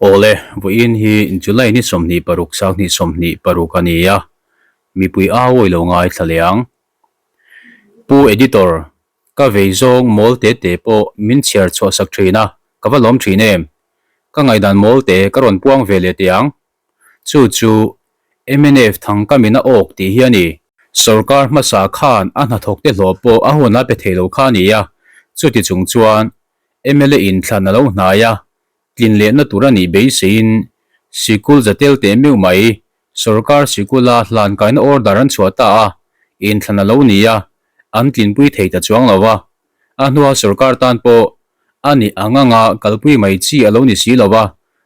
Awle, vawiin hi July ni 26 sanghnih 26 a ni a, mipui aawi lo ngaithla leh ang. Pu Editor, ka vei zawng mawl te te pawh min chhiar chhuah sak thin a, ka va lawm thin em? Ka ngaihdan mawl te ka rawn puang ve leh teh ang. Chu chu mnf thangkamin a awk tih hi a ni. Sorkar hmasa khan a hnathawkte hlawh pawh a hun a pe thei lo kha a ni a, chuti chung chuan mla inthlan a lo hnai a, tlin lehna tur a nih beiseiin sikul za tel teh meuh mai sorkar sikula hlankaina order an chhuah ta a, inthlan a lo ni a, an tlinpui thei ta chuang lo a. A hnua sorkar tan pawh a nih ang anga kalpui mai chi a lo ni si lo a,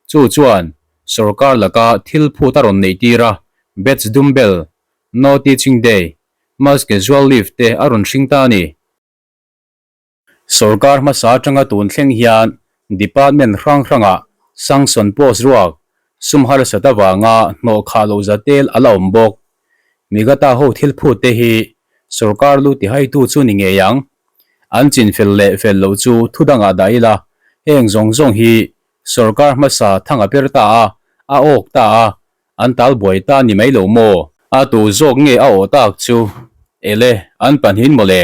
chu chuan sorkar laka thil phut a rawn neih tir a, batch dumbbell, no teaching day, mass casual leave te a rawn hring ta a ni. Sorkar hmasa atanga tun thleng hian department hrang hrangah sanction post ruak sum harsat avanga hnawh khah loh za tel a la awm bawk. Migata ho thil phut te hi sorkar lu tihaitu chu ni ngei ang. An chin fel leh fel loh chu thu dangah dah ila, heng zawng zawng hi sorkar hmasa thang a per ta a, a awk ta a, An tal buai ta ni mai lo maw? A tu zawk nge a awh tak chu? Ele, an pahnihin mawle.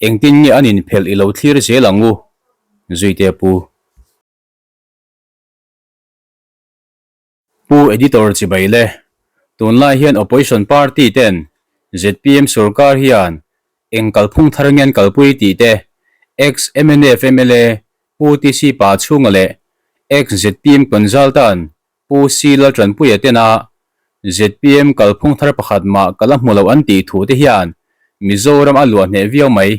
Engtin nge an inphelh i lo thlir zel ang u? Zuite pu. Pu Editor chibai le. Tunlai hian Opposition Party ten zpm sorkar hian eng kalphung thar nge an kalpui tih te ex-MNF mla Pu TC Pachhunga leh ex-zpm Consultant Pu C Laltanpuia tena zpm kalphung thar pakhat mah ka la hmu lo an tih thu te hian Mizoram a luah hneh viau mai.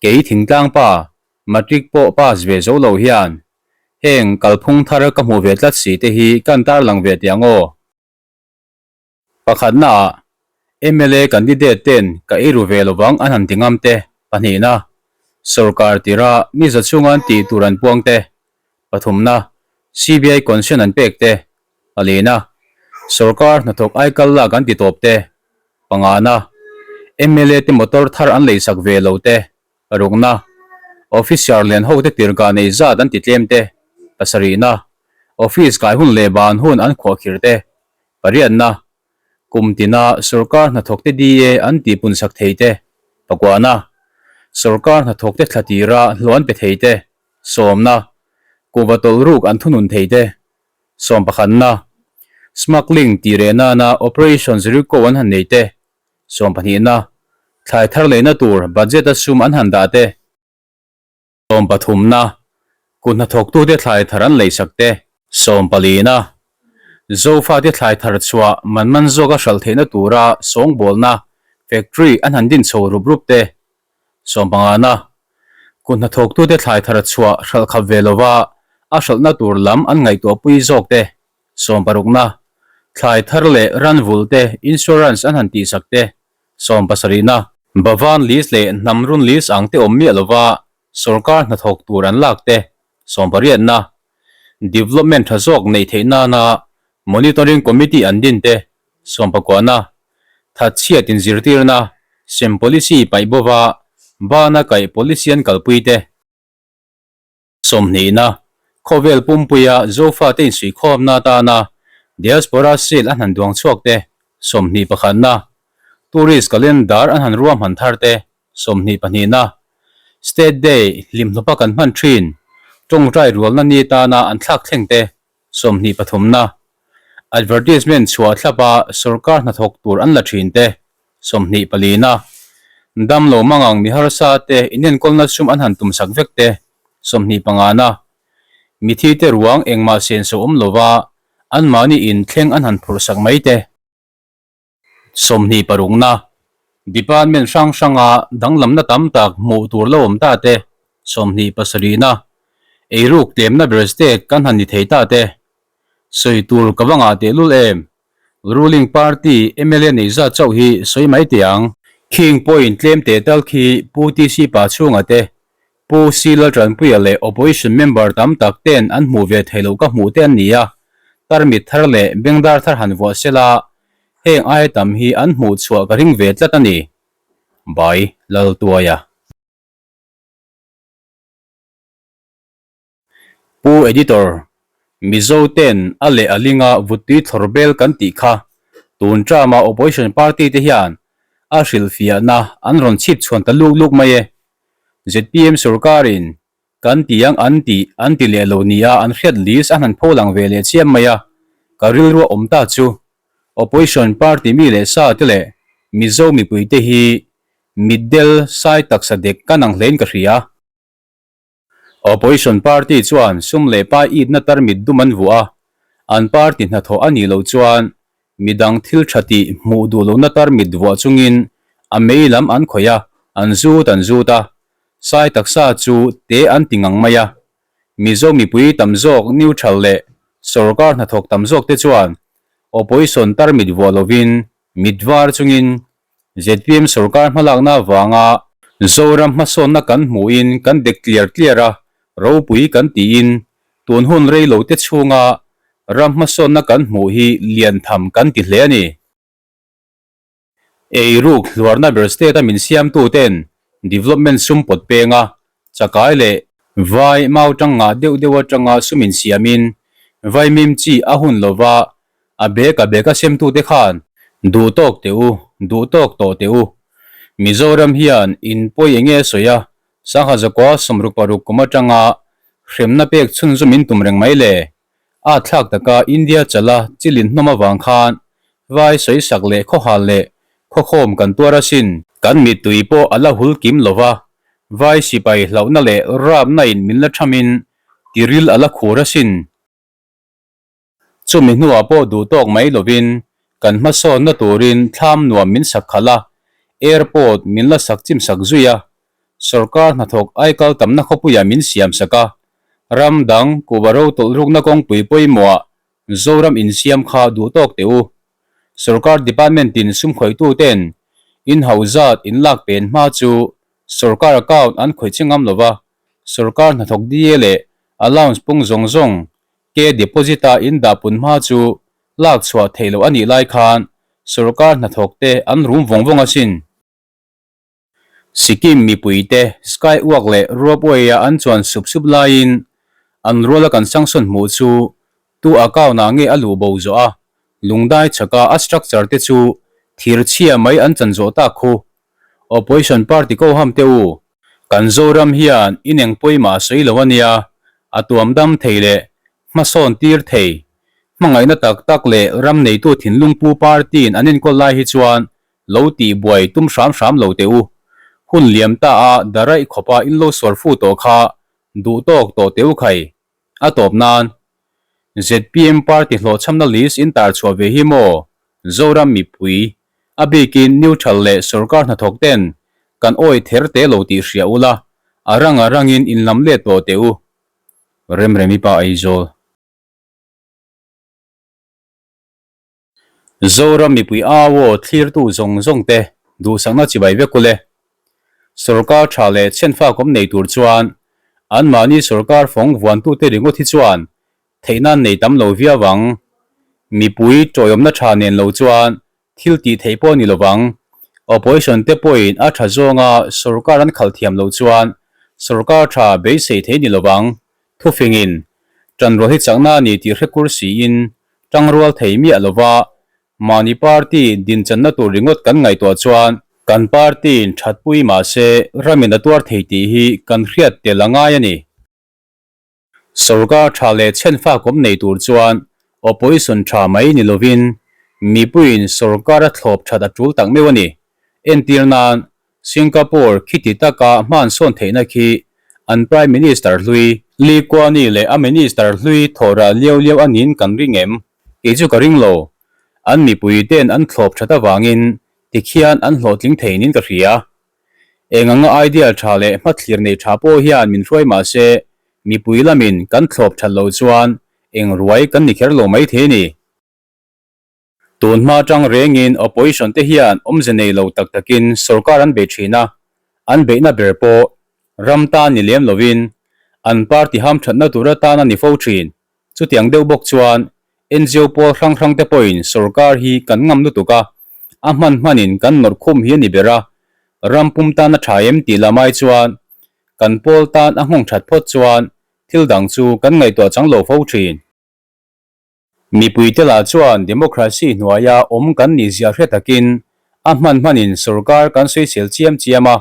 Kei thingtlang pa, matric pawh pass ve zo lo hian heng kalphung thar ka hmuh ve tlat si te hi kan tarlang ve teh ang aw. Pakhatnaah, mla candidate ten ka ei ru ve lovang an han ti ngam te. Pahnihna, sorkar tira ni za chhunga an tih tur an puang te. Pathumna, CBI consent an pek te. Palina, sorkar hnathawk aikal lak an ti tawp te. Pangana, mla te motor thar an leisak ve lo te. Parukna, officer lian ho te tirhkah nei zat an ti tlem te. Pasarihna, office kai hun leh ban hun an khuahkhirh te. Pariatna, Kum tina sorkar hnathawkte DA an tihpunsak thei te. Pakuahna, Sorkar hnathawkte thla tira hlawh an pe thei te. Sawmna, Kuhva tawlh ruk an thunun thei te. Sawmpakhatna, Smuggling tih reh nana Operation Jericho an han nei te. Sawmpahnihna, Thlai thar leina tur budget-a sum an han dah te. Sawmpathumna, Kut hnathawktute thlai thar an leisak te. Sawmpalina, Zofate thlai thar chhuah man man zawka hralh theihna tura sawngbawlna, factory, an han din chho rup rup te. Sawmpangana, Kut hnathawktute thlai thar chhuah hralh khap ve lova a hralhna tur lam an ngaihtuahpui zawk te. Sawmparukna, Thlai thar leh ran vulh te insurance an han tihsak te. Sawmpasarihna, Bhavan list leh Hnamrun list ang te awm miah lova sorkar hnathawk tur an lak te. Sawmpariatna, Development tha zawk neih theih nana Monitoring Committee an din te. Sawmpakuahna, Thatchhiat inzirtirna, sem policy paih bova bana kaih policy an kalpui te. Sawmhnihna, Khawvel pumpuia Zofate insuihkhawmna atana Diaspora Seal an han duang chhuak te, 21 pakhatna, Tourist Calendar an han ruahman thar te, 22 pahnihna, State Day hlimhlawpa kan hman thin, tawngtai rualna ni tana an thlak thleng te, 23 pathumna, Advertisement chhuah thlapa sorkar hnathawk tur an la thin te, 24 na, Damlo mangang mi harsa te inenkawlna sum an han tumsak vek te, 25 na, Mithi te ruang engmah senso awm lova anmahni inthleng an han phurhsak mai te, 26 na, Department hrang hranga danglamna tam tak hmuh tur lo awm ta te, 27 na, Eiruk tlemna ber state kan han ni thei ta te, sawi tur ka va ngah tehlul em? Ruling party mla nei zat chauh hi sawi mai teh ang. Khing point tlem teh tal khi Pu TC Pachhunga te, Pu C Laltanpuia leh opposition member tam tak ten an hmuh ve theih loh ka hmuh te an ni a, tarmit thar leh bengdar thar han vuah sela heng aia tam hi an hmuh chhuah ka ring ve tlat a ni. By Laltuaia. Pu Editor, Mizo ten a leh a linga vuttui thlawr bel kan tih kha tun term-a opposition party te hian a hrilhfiahna an rawn chhip chhuan ta luk luk mai e. Zpm sorkarin kan ti ang an tih an ti leh lo nia an hriat list a hnan pho lang ve leh chiam mai a, ka rilru a awm ta chu opposition party mi leh sa te leh Mizo mipui te hi mitdel sai taksa dek kan ang hlein ka hria. Opposition party chuan sum leh pai itna tarmit dum an vuah a, an party hnathawh a nih loh chuan midang thil tha tih hmuh duh lohna tarmit vuah chungin a mei lam an khawih a, an zut an zut a, sai taksa chu te an ti ngang mai a. Mizo mipui tam zawk neutral leh sorkar hnathawk tam zawk te chuan opposition tarmit vuah lovin mit var chungin Zpm sorkar hmalakna avanga Zoram hmasawnna kan hmuhin kan dek tliar tliar a, ropui kan tiin tun hun rei lo te chhunga ram hmasawnna kan hmuh hi lian tham kan ti hle a ni. Eiruk hluarna ber state a min siamtu ten development sum pawt penga chakai leh vai mau tang ngah deuh deuh atanga sum insiamin vaimim chi a hun lova A bek a bek a semtute khan duh tawk teh u, duh tawk tawh teh u. Mizoram hian in pawi enge a sawi a, Sangha zakua 66 kum atanga hremna pek chhunzawm in tum reng mai le. A thlak taka India chala chilin hnawm avang khan vai sawisak leh khawhal leh khawkhawm kan tuar asin. Kan mittui pawh a la hul kim lo va, vai sipai hlauhna leh rapna in min la thamin tiril a la khur asin. Chumi hnuah pawh duh tawk mai lovin kan hmasawnna turin thlam nuam min sak khalh a, airport min la sak chim sak zui a, sorkar hnathawk aikal tamna khawpuiah min siam sak a, ram dang kuhva ro tawlh rukna kawngpui pawimawhah Zoram insiam kha duh tawk teh u. Sorkar department tin sumkhawihtu ten in hauh zat in lak pen hma chu sorkar account an khawih che ngam lova, sorkar hnathawk DA leh allowance pung zawng zawng Ke deposit-a in dah pun hma chu lak chhuah theih loh a nih lai khan sorkar hnathawk te an rum vawng vawng asin. Sikkim mipui te sky walk leh ropeway-a an chuan sup sup laiin an ruala kan sanction hmuh chu tu account-ah nge a luh bo zawh a, lungdai chhaka a structure te chu thir chhia mai an chan zawh tak khu. Opposition party ko ham te u, Kan Zoram hian ineng pawimah a sawi lo a nia, a tuam dam thei leh hmasawn tir thei. Hmangaihna tak tak leh ram neitu thinlung pu party-in an enkawl lai hi chuan lo tih buai tum hram hram lo teh u. Hun liam ta a daraih khawpa in lo sual fu tawh kha duh tawk tawh teh u khai. A tawp nan zpm party hlawhchhamna list in tar chhuah ve hi maw? Zoram mipui, a bikin neutral leh sorkar hnathawk ten kan awi ther te lo tih hria ula, a rang a rangin in lam let tawh teh u. Remremi pa Aizawl. Zoram mipui au aw thlirtu zawng zawng te duhsakna chibai vek ule. Sorkar tha leh chhenfak awm nei tur chuan anmahni sorkar fawng vuantute ringawt hi chuan theihna an nei tam lo viau ang. Mipui tawiawmna tha nen lo chuan thil tih theih pawh a ni lovang. Opposition te pawhin a tha zawnga sorkar an khalh thiam loh chuan sorkar tha beisei thei ni lovang. Thufingin, Tanrual hi chakna a ni tih hre kur siin tangrual thei miah lova mahni party dinchanna tur ringawt kan ngaihtuah chuan kan party-in thatpui mahse ramin a tuar thei tih hi kan hriat tel a ngai a ni. Sorkar tha leh chhenfak awm nei tur chuan opposition tha mai ni lovin mipuiin sorkar a thlawp that a tul tak meuh a ni. Entir nan, Singapore khiti taka hman sawn theihna khi an Prime Minister hlui Lee Kuan Yew leh a Minister hlui thawhrah liau liau a niin kan ring em? Kei chu ka ring lo. An mipui ten an thlawp that avangin tikhian an hlawhtling thei niin ka hria. Eng anga idea tha leh hmathlir nei tha pawh hian min hruai mah se, mipui lamin kan thlawp that loh chuan eng ruai kan ni kher lo mai thei a ni. Tun hma atang rengin opposition te hian awmze nei lo tak takin sorkar an bei thin a, an beihna ber pawh ram tan ni lem lovin an party hamthatna tur atan a ni fo thin. Chutiang deuh bawk chuan NGO pawl hrang hrang te pawhin sorkar hi kan ngam lutuk a, a hman hmanin kan nawrh khum hi a ni ber a, ram pum tan a tha em tih lam ai chuan kan pawl tan a nghawng that phawt chuan thil dang chu kan ngaihtuah chang lo fo thin. Mipuite lah chuan democracy hnuaia awm kan nih zia hre takin a hman hmanin sorkar kan sawisel chiam chiam a,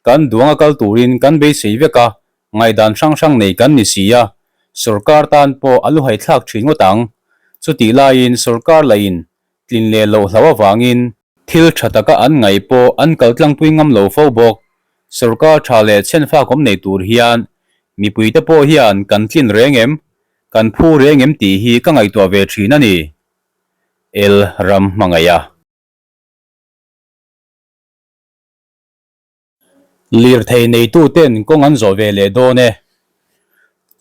kan duanga kal turin kan beisei vek a, ngaihdan hrang hrang nei kan ni si a, sorkar tan pawh a luhai thlak thin ngawt ang. Chutih laiin sorkar lahin tlin leh loh hlau avangin thil tha taka an ngaih pawh an kal tlangpui ngam lo fo bawk. Sorkar tha leh chhenfak awm nei tur hian mipuite pawh hian kan tlin reng em? Kan phu reng em tih hi ka ngaihtuah ve thin a ni. El ram hmangaih a. Lirthei neituten kawng an zawh ve leh dawn e.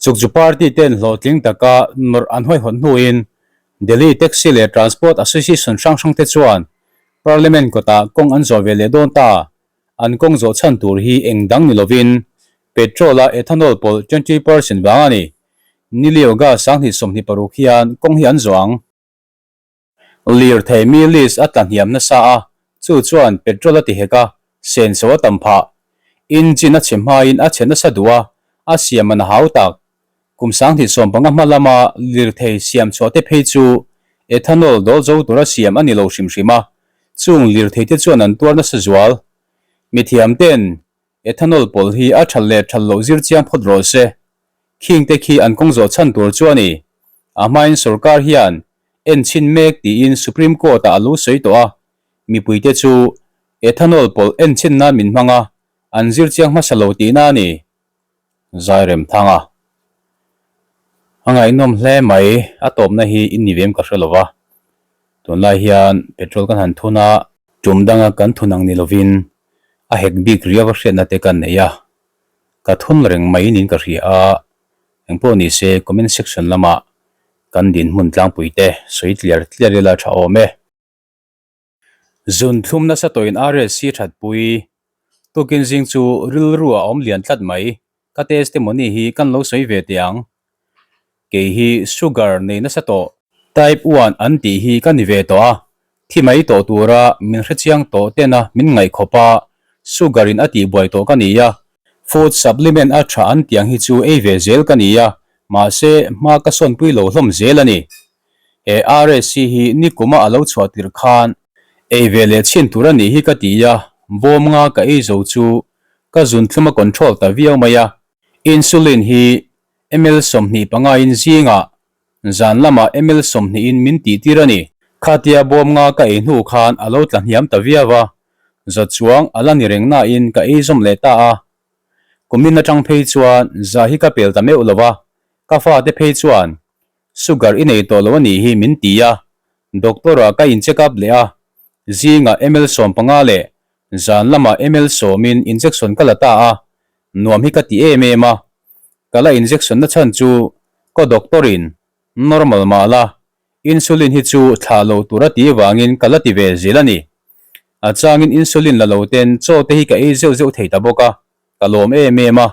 Chukchu party ten hlawhtling taka nawrh an hawihhawt hnuin Delhi Taxi leh Transport Association hrang hrang te chuan Parliament kawtah kawng an zawh ve leh dawn ta. An kawng zawh chhan tur hi eng dang ni lovin petrol-a ethanol pawlh 20% vang a ni. Nilioga 2026 hian kawng hi an zawh ang. Lirthei mi list a tla hniam nasa a, chu chuan petrol a ti hek a, senso a tam phah. Engine a chhe hmain a chhe nasa duh a, a siam a na hau tak. Kum 2015 hma lama lirthei siam chhuah te phei chu ethanol dawl zo tura siam a ni lo hrim hrim a, chung lirthei te chuan an tuar nasa zual. Mithiam ten Ethanol pawlh hi a that leh that loh zir chiang phawt rawh se. Khing te khi an kawng zawh chhan tur chu a ni. A hmain sorkar hian en chhin mek tiin Supreme Court ah a lo sawi tawh a, mipuite chu ethanol pawlh en chhin nan min hmang a, an zir chiang hmasa lo tihna a ni. Zairemthanga. A ngaihnawm hle mai, a tawpna hi in ni vem ka hre lova. Tunlai hian petrol kan han thun a, tum danga kan thun ang ni lovin a hek bik riau a hriatna te ka nei a, ka thun reng mai niin ka hria a, engpawh ni se comment section lamah kan dinhmun tlangpui te sawi tliar tliar ila tha awm e. Zun thlum nasa tawhin RSC thatpui tukin zing chu rilru a awm lian tlat mai, ka testimony hi kan lo sawi ve teh ang. Kei hi sugar nei nasa tawh. Type one an tih hi ka ni ve tawh a, thi mai tawh tura min hrechiang tawh tena min ngaih khawp a, sugar in a tihbuai tawh ka ni a, food supplement a tha an tiang hi chu ei ve zel ka ni a, mahse hma ka sawnpui lo hlawm zel a ni. He RSC hi nikuma a lo chhuah tirh khan ei ve leh chhin tur a nih hi ka ti a, bawm nga ka ei zo chu ka zunthlum a control ta viau mai a, insulin hi ml 25 in zingah zan lamah ml 20 in min tih tir a ni. Khatia bawm nga ka ei hnu khan a lo tla hniam ta viau a, za chuang a la ni reng nain ka ei zawm leh ta a. Kumin atang phei chuan za hi ka pel ta meuh lo a, ka fate phei chuan sugar i nei tawh lo a nih hi min ti a, doctor ah ka in check up leh a, zingah ml 15 leh zan lamah ml 10 in injection ka la ta a, nuam hi ka ti em em a, ka la injection na chhan chu ka doctor in normal mah la insulin hi chu thlah lo tur a ti vangin ka la ti ve zel a ni. A changin insulin la lo ten chaw te hi ka ei zeuh zeuh thei ta bawk a, ka lawm em em a,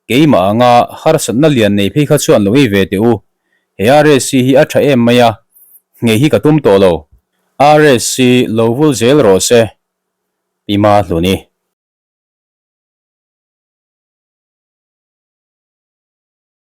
keimah anga harsatna lian nei phei kha chuan lo ei ve teh u, he RSC hi a tha em mai a, nghei hi ka tum tawh lo. RSC lo vul zel rawh se, Pi Mahluni.